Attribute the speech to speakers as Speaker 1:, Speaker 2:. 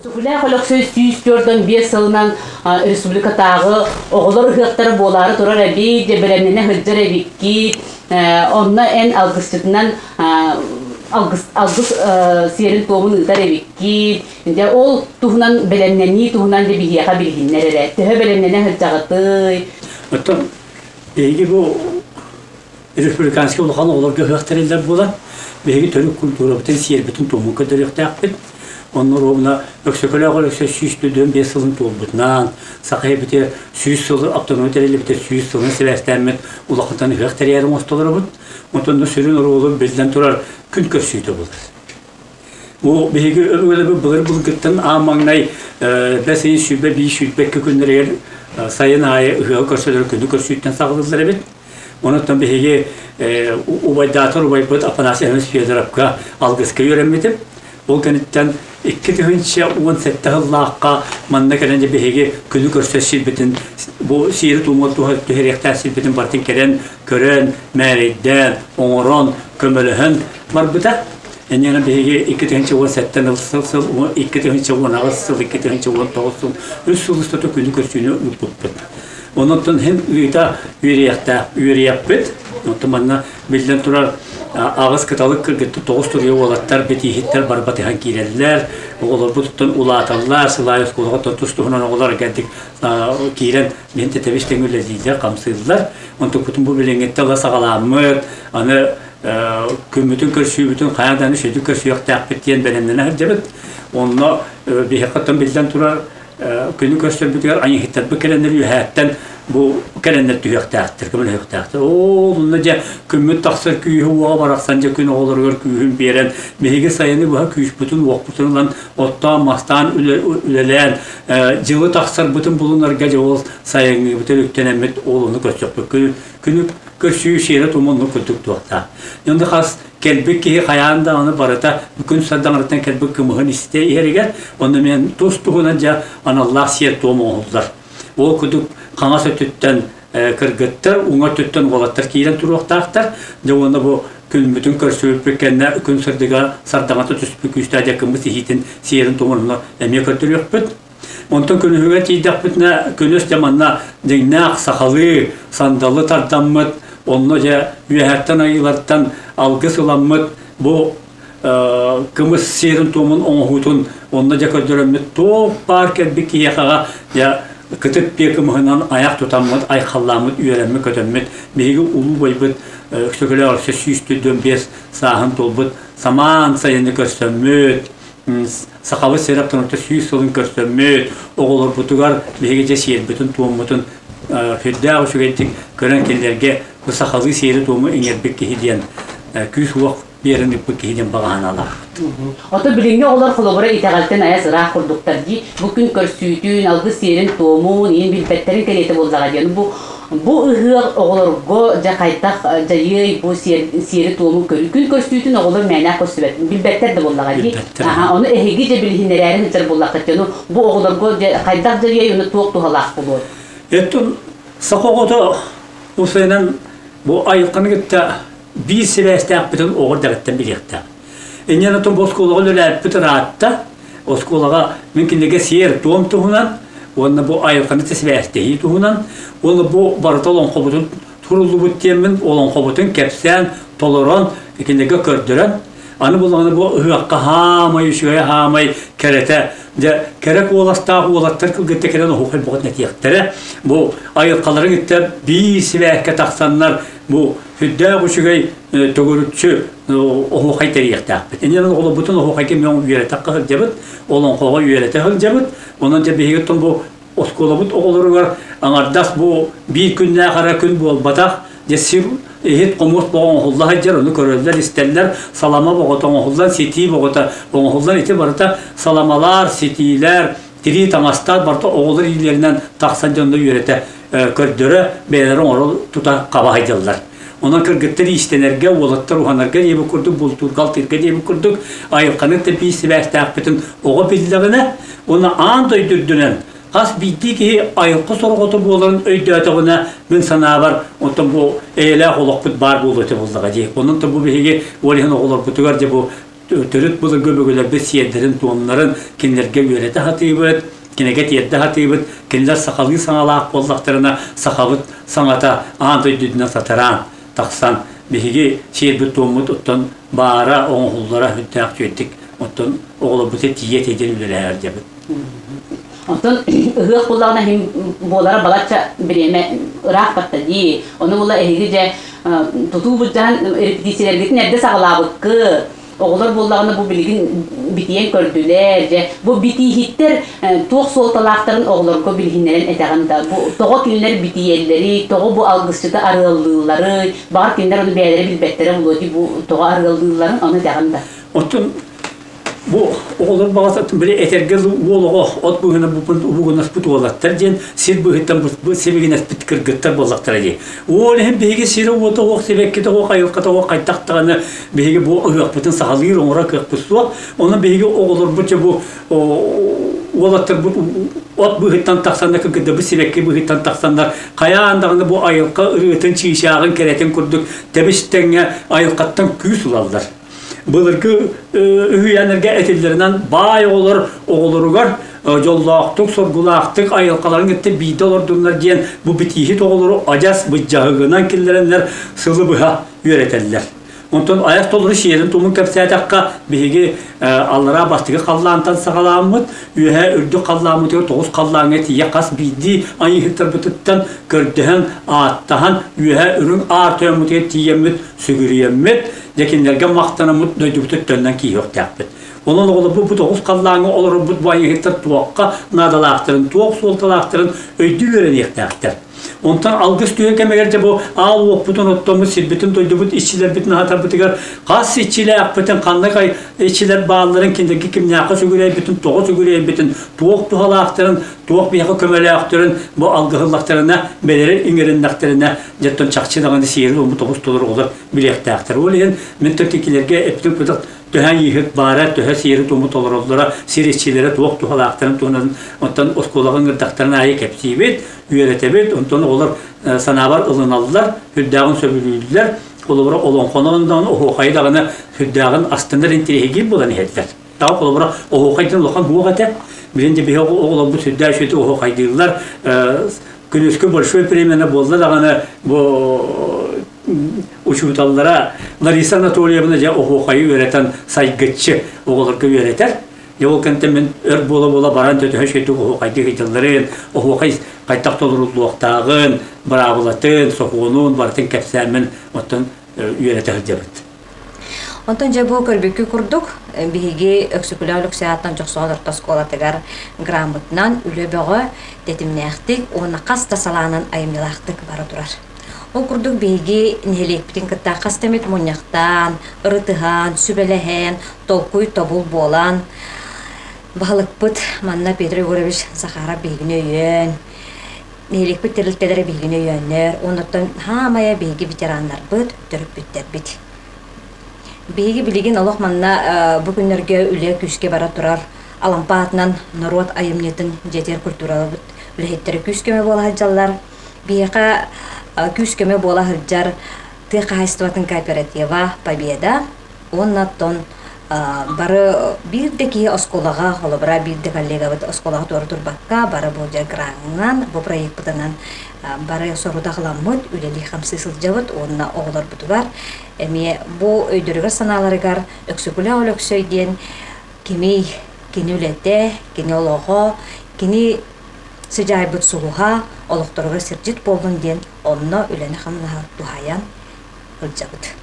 Speaker 1: Өксөкүлээх Өлөксөй 145 сылынан республикатааҕы оҕолор ыһыахтара буолаары турар эбит, дьэ бэлэмнэнэ сылдьар эбиккит. Онно эн алгысчытынан алгыс, алгыс сиэрин-туомун ыытар эбиккит. Дьэ ол туһунан бэлэмнэнии туһунан дьэ биһиэхэ билиһиннэр эрэ. Төһө бэлэмнэнэ сылдьаҕытый?
Speaker 2: Оттон биһиги бу республиканскай улахан оҕолорго ыһыах тэриллэр буолан, биһиги төрүт культурабытын, сиэрбитин-туомун көрдөрүөхтээхпит. Онно оруобуна Өксөкөлөөх Өлөксөй 145 сылын туолбутунан, Саха эбитэ 100 сыл автономия тэриллибитэ 100 сылын сибээстээммит улахантан ыһыах тэрийэр оҥостолоробут. Онтон сүрүн оруолу биллэн турар күн көрсүүтэ буолар. Бу биһиги өбүгэлэрбит былыр-былыргыттан аан маҥнай бэс ыйын 101 102 күннэригэр сайын аайы ыһыаҕы көрсөлөр күнү көрсүүттэн саҕалыыллар эбит. Онон биһиги убайдаатар убайбыт Афанасий Иванович Федоровка алгыска үөрэммитим. Ол кэнниттэн 2017 сыллаахха манна кэлэн биһиги күнү көрсөр сирбитин бу сиэри туумар түһэриэхтээх сирбитин барытын кэлэн көрөн, мээрэйдээн, оҥорон, көмөлөһөн барбыта. Инньэ биһиги 2017 сыл сыл 2018 сыл 2019 сыл үс сыл устата күнү көрсүүнү ыыппыппыт. Онон һин ыыта үөрүйэхтээх үөрүйэхпит. Оттон манна биллэн турар аҕыс кыталык кыргыттар тоҕус туруйа уолаттар бэтииһиттэр барбатыһан киирэллэр. Оҕолорбут улааталлар, сылаай оскуолаҕа тус-туһунан оҕолор кэлдик киирэн мин тэтэбис тэҥ үлэлииллэр, хамсыыллар. Онтукпутун бу билиҥҥиттэн ыла саҕалааммыт, аны күммүтүн көрсүүбүтүн хайаан даҕаны сүдү көрсүөхтээхпит диэн бэлэмнэнэ сылдьабыт. Онно биһиэхэ биллэн турар күнү көрсөрбүтүгэр айыһыттарбыт кэлэннэр үөһээттэн бу кэлэннэр түһүөхтээхтэр, көмөлөһүөхтээхтэр. Оо, онно дьэ күммүт тахсар күүһү уоҕа барахсан дьэ күн оҕолоругар күүһүн биэрэн биһиги сайыны быһа күүспүтүн уохпутун ылан оттоон мастаан үлэлээн дьылы тахсарбытын булунарга дьэ ол сайыҥҥыбытын үктэнэммит ол ону көрсөхпүт. Күнү көрсүү сиэрэ-туома оннук курдук туохтаах. Онно хас кэлбит киһи хайаан даҕаны барыта күн сардаҥарыттан кэлбит кымыһын истэ иһэригэр, онно мен тус-туһунан дьэ аналлаах сиэр-туом оҥоһуллар. Ол курдук хаҥас өттүттэн кыргыттар, уҥа өттүттэн уолаттар киирэн туруохтаахтар. Дьэ уонна бу күммүтүн көрсүбүппүт кэннэ күн сырдыга сардаҥата түспүт күүстээх дьэ кымыс иһиитин сиэрин-туомун эмиэ көрдөрүөхпүт. Онтон күнүһүгэр тиийдэхпитинэ, күнүс дьэ манна дьиҥнээх сахалыы сандалы тардаммыт, онно дьэ үөһэттэн айыылартан алгыс ыламмыт, бу кымыс сиэрин-туомун оҥоһуутун онно дьэ көрдөрөммүт туох баар кэлбит киһиэхэҕэ дьэ кытыт биэ кымыһынан айах тутаммыт, айхаллааммыт, үөрэммит-көтөммүт биһиги улуу убайбыт Өксөкүлээх Өксө 145 сааһын туолбут самаан сайыны көрсөммүт, Сахабыт сирэ автономията 100 сылын көрсөммүт, оҕолорбутугар биһиги дьэ сиэрбитин-туоммутун сүрдээх үчүгэйдик көрөн кинилэргэ бу сахалыы сиэри-туому иҥэрбит киһи диэн күүс-уох биэрэн ыыппыт киһи диэн баҕа санаалаахпыт.
Speaker 1: Ото билиҥҥи оҕолор холобура итэҕэлтэн айас ыраах курдуктар дии. Бу күн көрсүүтүн, алгыс сиэрин-туомун, иин билбэттэрин кэриэтэ буоллаҕа диэн. Бу Бу ыһыах оҕолорго дьэ хайдах дьайыай бу сиэри-туому көрүү күн көрсүүтүн оҕолор мээнэ көрсүбэт билбэттэр да буоллаҕа дии. Аха, ону эһиги дьэ билиһиннэрээри сылдьар буоллаххыт ону бу оҕолорго дьэ хайдах дьайыай ону туох туһалаах буолуой?
Speaker 2: Эттон саха оҕото усайынан бу айылҕаны кытта биир сибээстээхпитин оҕо эрдэҕиттэн билиэхтээх. Инньэ отон бу оскуолаҕа үлэлээппит ыраатта. Оскуолаҕа мин кинилэргэ сиэр-туом туһунан уонна бу айылҕаны сибээстэһии туһунан уонна бу барыта олоҥхобутун суруллубут диэммин олоҥхобутун кэпсээн, толорон, кинилэргэ көрдөрөн, аны буллаҕына бу ыһыахха хаамай үчүгэй хаамай кэрэтэ дьэ кэрэ куоластаах уолаттар кылгытта кэлэн оһуохай бөҕөтүн этиэхтэрэ бу айылҕаларын кытта биир сибээскэ тахсаннар бу сүрдээх үчүгэй төгүрүччү оһуохай тэрийиэхтээхпит. Инньэ оҕолорбутун оһуохайга эмиэ үөрэтэ сылдьабыт, олоҥхоҕо үөрэтэ сылдьабыт. Онон дьэ биһиги оттон бу оскуолабыт оҕолоругар аҥардас бу биир күннээх эрэ күн буолбатах, дьэ сир иһит хомуос боҕо оҥоһулла сылдьар, ону көрөллөр, истэллэр, салама боҕото оҥоһуллан, ситии боҕото оҥоһуллан, ити барыта саламалар, ситиилэр, тирии таҥастар барыта оҕолор илиилэринэн тахсан дьонно үөрэтэ көрдөрө, бэйэлэрэ оҥоро тута хаба сылдьаллар. Онон кыргыттар иистэнэргэ, уолаттар уһанарга диэбит курдук, бултуурга, алтыырга диэбит курдук, айылҕаны тэпии сибээстээхпитин оҕо биллэҕинэ, уонна аан дойду үрдүнэн хас биирдии киһи айылҕа сорҕото буоларын өйдөөтөҕүнэ, мин санаабар, оттон бу эйэлээх олохпут баар буолуо этэ буоллаҕа дии. Онон бу биһиги ол иһин оҕолорбутугар дьэ бу Төрүт былыргы өбүгэлэрбит сиэрдэрин-туомнарын кинилэргэ үөрэтэ сатыыбыт, кинигэ тиэрдэ сатыыбыт. Кинилэр сахалыы саҥалаах буоллахтарына, сахабыт саҥата аан дойдутунан сатараан тахсан, биһиги сиэрбит-туоммут оттон баара оҥоһуллара сүрдээх үчүгэйдик оттон оҕолорбутугар тиийэ тиийэн үлэлэһэр диэбит.
Speaker 1: Онтон ыһыах буоллаҕына иһин буолара балачча бириэмэ ыраах барта дии. Ону була эһиги дьэ тутуу былдьаһан репетициялэргитин эрдэ саҕалаабыккыт. Оҕолор буоллаҕына бу билигин битийэн көрдүлэр. Дьэ бу битииһиттэр туох суолталаахтарын оҕолорго билиһиннэрэн этэҕин да бу тоҕо кинилэр битийэллэрий, тоҕо бу алгысчыты арыаллыылларый, баҕар кинилэр ону бэйэлэрэ билбэттэрэ буолуо дии бу тоҕо арыаллыылларын ону этэҕин да.
Speaker 2: Оттон Бу оҕолор баҕата били этэргэ уол оҕо от быыһынан угунаспыт уолаттар диэн сир быыһыттан сибигинэспит кыргыттар буоллахтара дии. Уол иһин биһиги сирэ-уота оһох сибэккитэ оһох айылҕата оһох хайдах даҕаны биһиги бу ыһыахпытын сахалыыр оҥоро кыахпыт суох. Онон биһиги оҕолорбут дьэ бу уолаттарбыт от быыһыттан тахсаннар кыргыттарбыт сибэкки быыһыттан тахсаннар хайаан даҕаны бу айылҕа ырыатын чыычааҕын кэрэтин курдук тэбис тэҥҥэ айылҕаттан күүс ылаллар. Былыргы үһүйээннэргэ этиллэринэн баай оҕолор оҕолоругар дьоллоохтук, соргулаахтык айылҕаларын кытта биирдэ олордуннар диэн бу битииһит оҕолору адьас быдьаһыгынан киллэрэннэр сылы быһа үөрэтэллэр. Онтон айах толору сиэрин-туомун кэпсээтэххэ, биһиги аллараа бастакы халлаантан саҕалааммыт, үөһээ үрдүк халлааммытыгар тоҕус халлааҥҥа тиийэ хас биирдии айыыһыттарбытыттан көрдөһөн, ааттаһан, үөһээ үрүҥ аар тойоммутугар тиийэммит, сүгүрүйэммит, Дьэ кинилэргэ махтанаммыт дойдубутугар төннөн кииһиэхтээхпит. Онон оҕолорбут бу тоҕус халлааҥҥа олорорбут бу айыыһыттар туохха наадалаахтарын, туох суолталаахтарын өйдүү үөрэниэхтээхтэр. Онтон алгыс түһэр кэмигэр дьэ бу аал уоппутун оттоммут сирбитин дойдубут иччилэрбитин аһатарбытыгар хас иччилээхпитин, ханнык иччилэр баалларын, кинилэргэ кимнээххэ сүгүрэйбитин, тоҕо сүгүрэйбитин, туох туһалаахтарын, туох биһиэхэ көмөлөөхтөрүн бу алгыһыллахтарына, бэлэри иҥэриннэхтэринэ, дьэ чахчы даҕаны сиэри уоммут оҕус толору оҕолор билиэхтээхтэр. Ол иһин мин тикилэргэ эптин кытах төһө ииһит баара, төһө сиэри туому толороллоро, сир иччилэрэ туох туһалаахтарын туһунан онтон оскуолаҕа ыҥырдахтарын аайы кэпсиибит, үөрэтэбит, онтон оҕолор санаабар ылыналлар, сүрдээҕин сөбүлүүллэр, холобура олоҥхонон даҕаны, оһуохайы даҕаны сүрдээҕин астынар интириэһигиир буолан иһэллэр. Таа холобура оһуохайдын улахан уох этэ. Билин де биһи оҕолорбут сүрдээх үчүгэй оһуохайдыыллар. Күнүскү большой премияны буолла даҕаны бу учууталлара Лариса Анатольевна дьэ оһуохайы үөрэтэн сайгыччы оҕолорго үөрэтэр. Дьэ ол кэнтэн мин өр буола-буола баран төһө үчүгэйдик оһуохайдыы сылдьалларын, оһуохай хайдах толоруллуохтааҕын, быраабылатын, сокуонун барытын кэпсээммин оттон үөрэтэ сылдьабыт.
Speaker 3: Онтон дьэ бу көрбүккү курдук биһиги Өксөкүлээх Өлөксөй аатынан Дьохсоҕон орто оскуолатыгар граммытынан үлэ бөҕө тэтимнээхтик уонна хас да салаанан айымньылаахтык бара турар. Ол курдук биһиги нэһилиэкпитин кытта хас да эмит мунньахтаан, ырытыһан, сүбэлэһэн, толкуй-тобул буолан баһылыкпыт манна Петр Егорович Захаров биһигини өйөөн, Нэһилиэкпит тэрилтэлэрэ биһигини өйөөннөр, оннуттан хаамайа биһиги ветераннарбыт, төрөппүттэрбит. Биһиги билигин олох манна бу күннэргэ үлэ күүскэ бара турар Алампа аатынан норуот айымньытын дьиэтигэр культуралабыт үлэһиттэрэ күүс-көмө буола сылдьаллар. Биһиэхэ күүс-көмө буола сылдьар тыа хаһаайыстыбатын кооператива «Победа» уонна оттон бары биир да киһи оскуолаҕа, холобура, биир да коллегабыт оскуолаҕа туора турбакка, бары бу граҥҥан, бу проекпытынан бары сорудах ыламмыт, үлэлии-хамсыы сылдьабыт уонна оҕолорбутугар эмиэ бу өйдөрүгэр-санааларыгар Өксөкүлээх Өлөксөй диэн кимий, кини үлэтэ, кини олоҕо, кини сыдьаайбыт сулуһа олохторугар сирдьит буоллун диэн онно үлэни-хамнаһы туһаайан сылдьабыт.